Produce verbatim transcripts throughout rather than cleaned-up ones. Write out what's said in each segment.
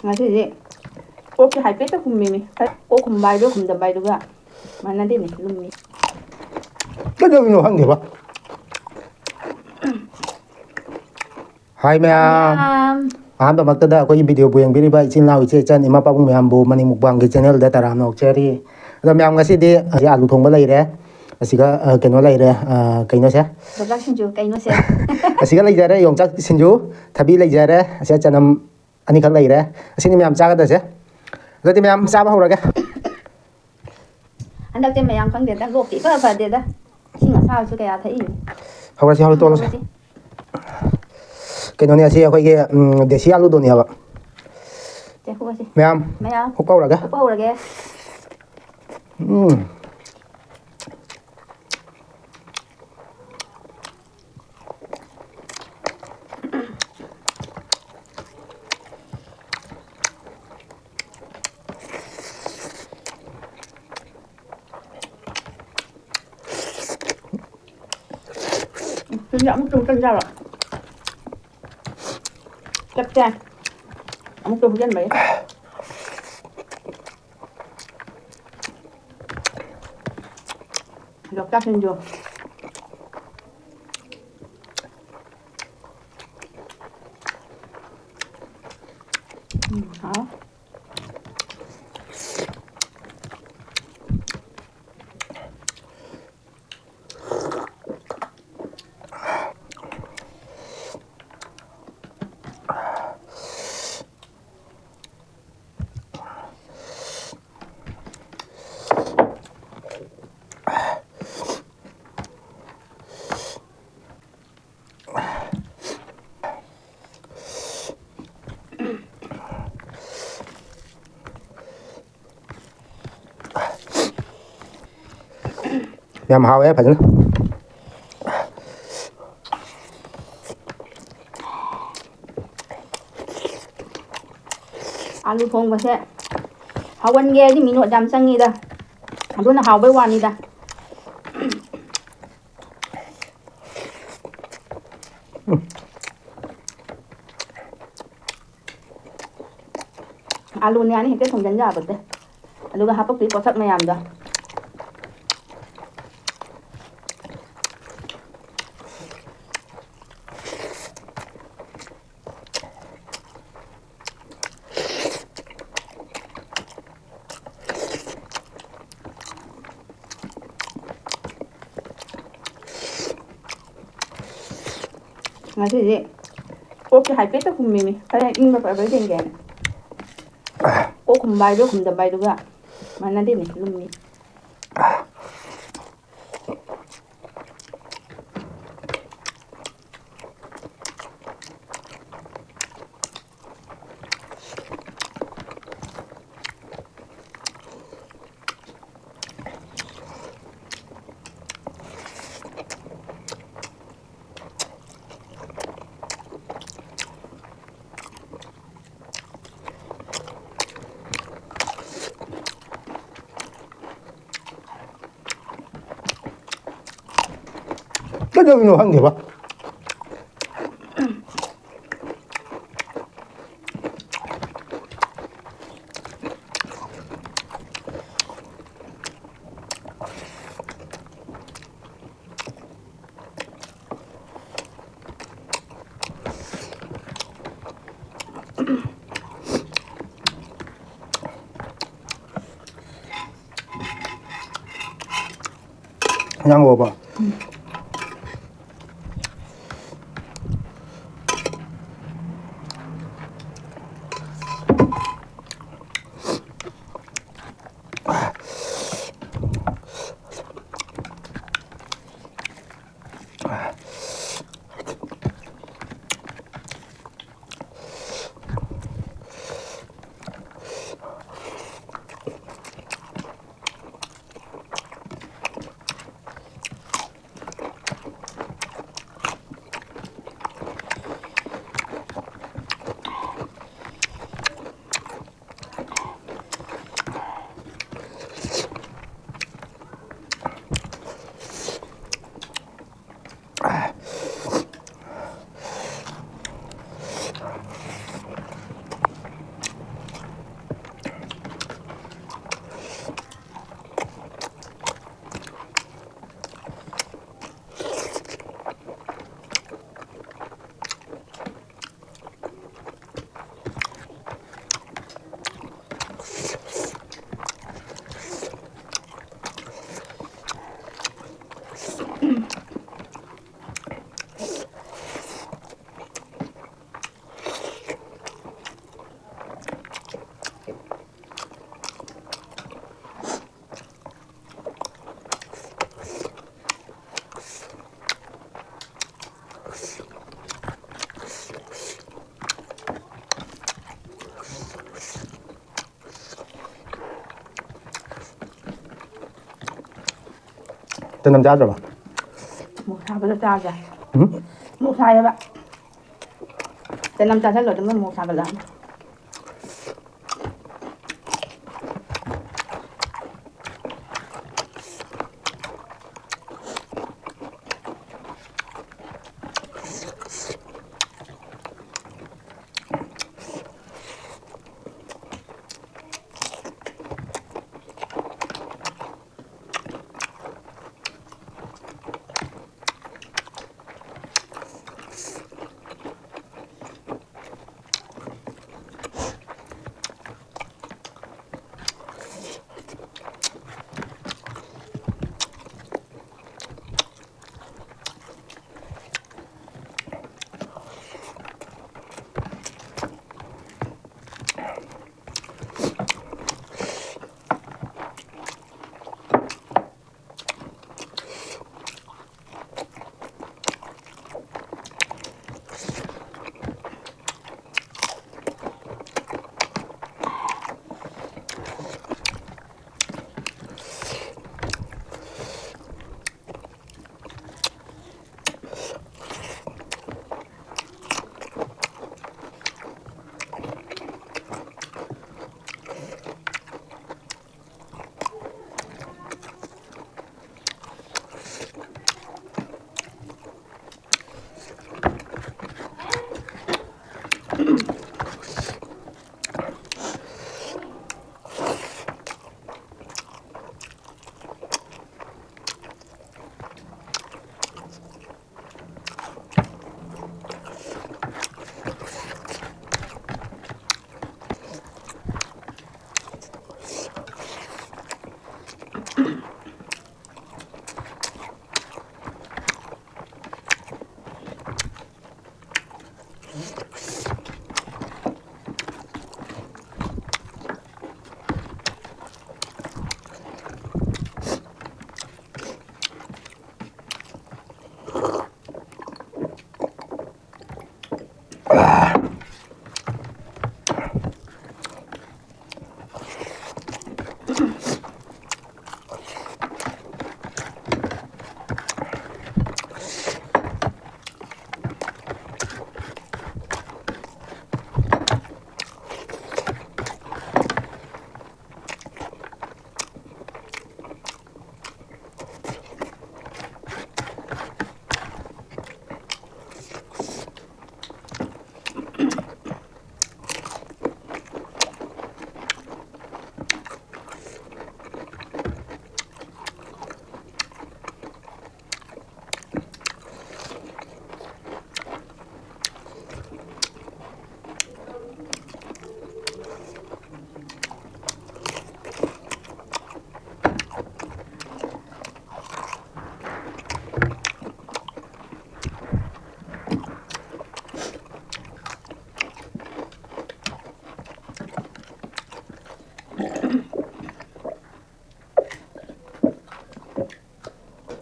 ꯉꯁꯤꯗꯤ ꯀꯣꯛꯁꯦ ꯍꯥꯏꯐꯦꯠꯇ ꯍꯨꯝꯃꯤꯃꯤ꯫ ꯀꯣꯛ ꯍꯨꯝꯕ ꯍꯥꯏꯗꯨꯒ ꯍꯨꯝꯗꯕ ꯍꯥꯏꯗꯨꯒ ꯃꯥꯟꯅꯗꯦꯅꯦ, ꯂꯨꯝꯃꯤ꯫ ꯀꯩꯗꯧꯔꯤꯅꯣ ꯈꯪꯗꯦꯕ꯫ ꯍꯥꯏ ꯃꯌꯥꯝ꯫ ꯃꯌꯥꯝ꯫ ꯑꯍꯥꯟꯕꯃꯛꯇꯗ ꯑꯩꯈꯣꯏꯒꯤ video ꯕꯨ ꯌꯦꯡꯕꯤꯔꯤꯕ ꯏꯆꯤꯜ ꯏꯅꯥꯎ, ꯏꯆꯦ ꯏꯆꯟ, ꯏꯃꯥ ꯄꯥꯕꯨꯡ ꯃꯌꯥꯝꯕꯨ ꯃꯅꯤꯡ ꯃꯨꯛꯕꯥꯡꯒꯤ channel ꯗ ꯇꯔꯥꯝꯅ ꯑꯣꯛꯆꯔꯤ꯫ ꯑꯗꯣ ꯃꯌꯥꯝ, ꯉꯁꯤꯗꯤ ꯑꯁꯤ ꯑꯥꯂꯨ ꯊꯣꯡꯕ ꯂꯩꯔꯦ, ꯑꯁꯤꯒ, ꯑ, ꯀꯩꯅꯣ ꯂꯩꯔꯦ, ꯑ, ꯀꯩꯅꯣꯁꯦ? ꯌꯣꯡꯆꯥꯛ ꯁꯤꯡꯖꯨ, ꯀꯩꯅꯣꯁꯦ? ꯑꯁꯤꯒ ꯂꯩꯖꯔꯦ, ꯌꯣꯡꯆꯥꯛ ꯁꯤꯡꯖꯨ, ꯊꯕꯤ ꯂꯩꯖꯔꯦ, ꯑꯁꯤꯒ ꯆꯅꯝ ꯑꯅꯤꯈꯛ ꯂꯩꯔꯦ꯫ ꯑꯁꯤꯅꯤ ꯃꯌꯥꯝ ꯆꯥꯒꯗꯕꯁꯦ꯫ ꯑꯗꯨꯗꯤ ꯃꯌꯥꯝ ꯆꯥꯕ ꯍꯧꯔꯒꯦ꯫ ꯍꯟꯗꯛꯇꯤ ꯃꯌꯥꯝ ꯈꯪꯗꯦꯗ, ꯂꯣꯛꯇꯤ ꯏꯐ ꯐꯗꯦꯗ꯫ ꯏꯁꯤꯡ ꯑꯁꯥꯕꯁꯨ ꯀꯌꯥ ꯊꯛꯏ꯫ ꯍꯧꯔꯁꯤ, ꯍꯧꯔꯁꯤ, ꯇꯣꯠꯂꯁꯤ꯫ ꯍꯧꯔꯁꯤ꯫ ꯀꯩꯅꯣꯅꯦ, ꯑꯁꯤ ꯑꯩꯈꯣꯏꯒꯤ, ꯎꯝ, ꯗꯦꯁꯤ ꯑꯥꯂꯨꯗꯣꯅꯦꯕ꯫ ꯁꯦ, ꯍꯨꯛꯑꯁꯤ꯫ ꯃꯌꯥꯝ, ꯃꯌꯥꯝ, ꯍꯨꯛꯄ ꯍꯧꯔꯒꯦ꯫ ꯍꯨꯛꯄ ꯍꯧꯔꯒꯦ꯫ ꯎꯝ꯫ ꯎꯝ, ꯁꯤꯗꯤ ꯑꯃꯨꯛꯇ ꯍꯨꯠꯆꯟ ꯌꯥꯔꯣꯏ꯫ ꯆꯞ ꯆꯥꯏ꯫ ꯑꯃꯨꯛꯇ ꯍꯨꯠꯆꯟꯕ ꯌꯥꯏ꯫ ꯌꯣꯡꯆꯥꯛ ꯁꯤꯡꯖꯨ꯫ ꯎꯝ, ꯍꯥꯎ꯫ ꯌꯥꯝ ꯍꯥꯎꯋꯦ ꯐꯖꯅ꯫ ꯑꯥꯂꯨ ꯊꯣꯡꯕꯁꯦ ꯍꯥꯎꯍꯟꯒꯦ ꯍꯥꯏꯗꯤ ꯃꯤꯅꯣꯠ ꯌꯥꯝ ꯆꯪꯉꯤꯗ, ꯑꯗꯨꯅ ꯍꯥꯎꯕꯩ ꯋꯥꯅꯤꯗ꯫ ꯎꯝ꯫ ꯑꯥꯂꯨꯅꯦ ꯍꯥꯏꯅ ꯍꯦꯛꯇ ꯊꯣꯡꯖꯤꯟ ꯌꯥꯕꯗꯦ꯫ ꯑꯗꯨꯒ ꯍꯥꯄꯛꯇꯣꯏ ꯄꯣꯠꯁꯛ ꯃꯌꯥꯝꯗꯣ꯫ ꯉꯁꯤꯗꯤ ꯀꯣꯛꯁꯦ ꯍꯥꯏꯐꯦꯠꯇ ꯍꯨꯝꯃꯤꯅꯤ, ꯈꯔ ꯏꯪꯕ ꯐꯕ꯭ꯔꯥ ꯌꯦꯡꯒꯦꯅ꯫ ꯀꯣꯛ ꯍꯨꯝꯕ ꯍꯥꯏꯗꯨꯒ ꯍꯨꯝꯗꯕ ꯍꯥꯏꯗꯨꯒ ꯃꯥꯟꯅꯗꯦꯅꯦ, ꯂꯨꯝꯃꯤ꯫ ꯀꯩꯗꯧꯔꯤꯅꯣ ꯈꯪꯗꯦꯕ꯫ ꯏꯟꯖꯥꯡ ꯍꯥꯎꯕ꯫ ꯆꯅꯝ ꯆꯥꯗ꯭ꯔꯕ? ꯃꯣꯔꯣꯛ ꯁꯥꯕꯗꯣ ꯆꯥꯒꯦ꯫ ꯎꯝ? ꯃꯣꯔꯣꯛ ꯁꯥꯏꯌꯦꯕ꯫ ꯆꯅꯝ ꯆꯥꯁꯤꯜꯂꯣ, ꯑꯗꯨꯝ ꯃꯣꯔꯣꯛ ꯁꯥꯒꯠꯂꯛꯑꯅꯤ꯫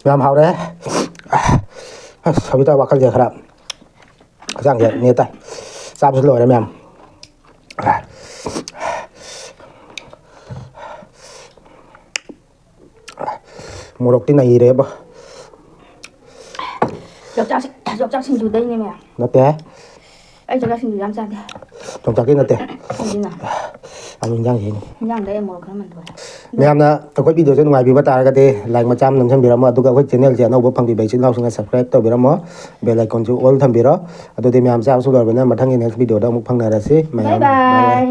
ꯌꯥꯝ ꯍꯥꯎꯔꯦ꯫ ꯑꯁ, ꯍꯧꯖꯤꯛꯇ ꯋꯥꯈꯜꯁꯦ ꯈꯔ ꯍꯛꯆꯥꯡꯁꯦ ꯅꯦꯠ ꯇꯥꯏ꯫ ꯆꯥꯕꯁꯨ ꯂꯣꯏꯔꯦ ꯃꯌꯥꯝ꯫ ꯃꯣꯔꯣꯛꯇꯤ ꯅꯩꯔꯦꯕ꯫ ꯌꯣꯡꯆꯥꯛ ꯁꯤ- ꯌꯣꯡꯆꯥꯛ ꯁꯤꯡꯖꯨꯗꯩꯅꯦ ꯃꯌꯥꯝ꯫ ꯅꯠꯇꯦ꯫ ꯑꯩ ꯌꯣꯡꯆꯥꯛ ꯁꯤꯡꯖꯨ ꯌꯥꯝ ꯆꯥꯗꯦ꯫ ꯌꯣꯡꯆꯥꯛꯀꯤ ꯅꯠꯇꯦ꯫ ꯑꯗꯨꯅ ꯑꯂꯨ ꯏꯟꯖꯥꯡꯁꯤꯅꯤ꯫ ꯏꯟꯖꯥꯡꯗ ꯑꯩ ꯃꯣꯔꯣꯛ ꯈꯔ ꯃꯟꯊꯣꯛꯑꯦ꯫ ꯃꯌꯥꯝꯅ ꯑꯩꯈꯣꯏ ꯚꯤꯗꯤꯑꯣꯁꯦ ꯅꯨꯡꯉꯥꯏꯕꯤꯕ ꯇꯥꯔꯒꯗꯤ ꯂꯥꯏꯛ ꯃꯆꯥ ꯑꯃ ꯅꯝꯁꯤꯟꯕꯤꯔꯝꯃꯣ, ꯑꯗꯨꯒ ꯑꯩꯈꯣꯏ ꯆꯦꯅꯦꯜꯁꯦ ꯑꯅꯧꯕ ꯐꯪꯕꯤꯕ ꯏꯆꯤꯜ ꯏꯅꯥꯎꯁꯤꯡꯅ ꯁꯕꯁꯀ꯭ꯔꯥꯏꯕ ꯇꯧꯕꯤꯔꯝꯃꯣ, ꯕꯦꯜ ꯑꯥꯏꯀꯣꯟꯁꯨ ꯑꯣꯜ ꯊꯝꯕꯤꯔꯣ꯫ ꯑꯗꯨꯗꯤ ꯃꯌꯥꯝ ꯆꯥꯕꯁꯨ ꯂꯣꯏꯔꯕꯅꯤꯅ ꯃꯊꯪꯒꯤ ꯅꯦꯛꯁ ꯚꯤꯗꯤꯑꯣꯗ ꯑꯃꯨꯛ ꯐꯪꯅꯔꯁꯤ꯫ ꯃꯌꯥꯝ ꯕꯥꯏ ꯕꯥꯏ꯫